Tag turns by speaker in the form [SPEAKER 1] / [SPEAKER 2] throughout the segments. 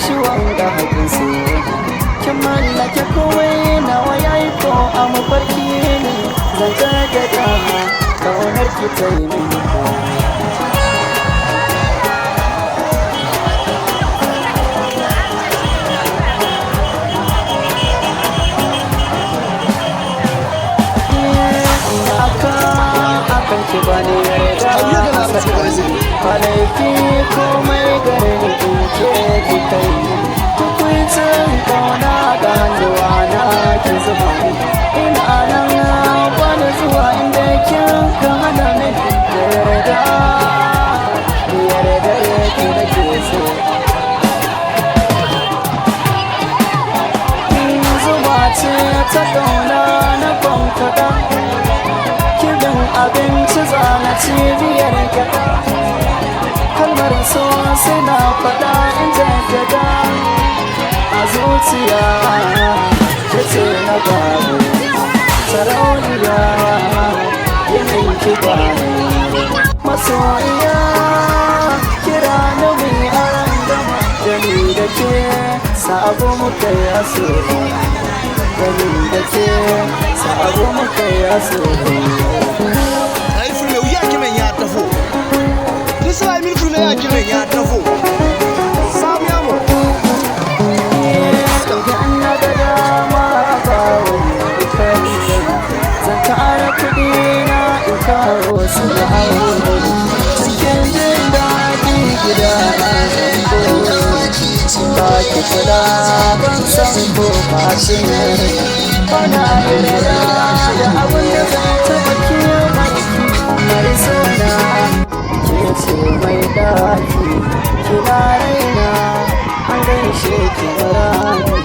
[SPEAKER 1] shi wanga hakin so. Kin mallake komai nawa yayi ko a mafarki ne. Zan jaddada kaunar ki ta yi mini komai. Iyaka akan ki bani yarda a tsakani. Ba laifi komai gare ni in ke ki kai ni. Tukuicin kauna ga hannuwa na ki zuba ni. Ina nan bani zuwa inda kin ka hana ni da yarda. Yarda ki nake so. Zuba ce ta kauna na kwankwada. Kibin abinci zana cibiyar gyaɗa. Kalmar so suna faɗa in jaddada. A zuciya ke ce na gano. Sarauniya yanayin ki gano. Masoyiya kira na mai arangama. Da ni da ke sabo muka yi asoyi. Da ni da ke sabo muka yi asoyi.
[SPEAKER 2] Ay fulɓe wiyaki men ya tafo islamique fulɓe yaki men ya tafo samuyamo.
[SPEAKER 1] Idan na ga dama ba wani kai, zan tara kuɗi na in kawo su da aure. Cikin jin daɗi gida na zango. Ba ki kula ban san ko bacin rai. Bana yarda da abin da zai taɓa kimarki mai suna. Ke ce mai ɗaki kina raina, an gaishe ki muradi.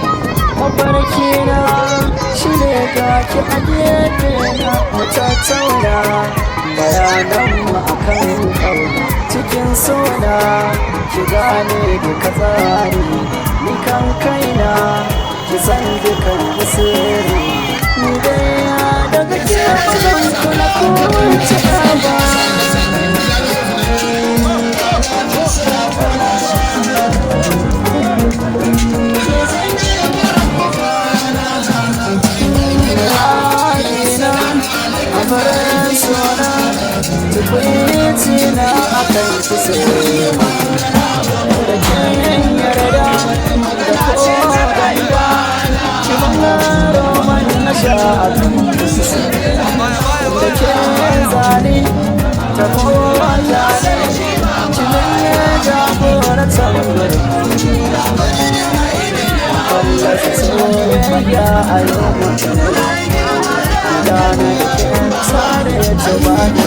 [SPEAKER 1] Mafarki na shi ne ga ki a gefe na, mu tattauna bayanan mu akan ƙauna. Cikin sona ki gane duka tsari, ni kan kaina ki san dukan sirri. Ni dai daga ke ba zan kula ko ba. Muradina a farin sona, tukwici na akan ki soyayya. Da kin yarda da ko ganga, ki ban roman na sha a kan da ke zane ta kowa zane, ki min jagora tambarin. Fallasa soyayya a yau mutum. Gane da ke tare ta bani.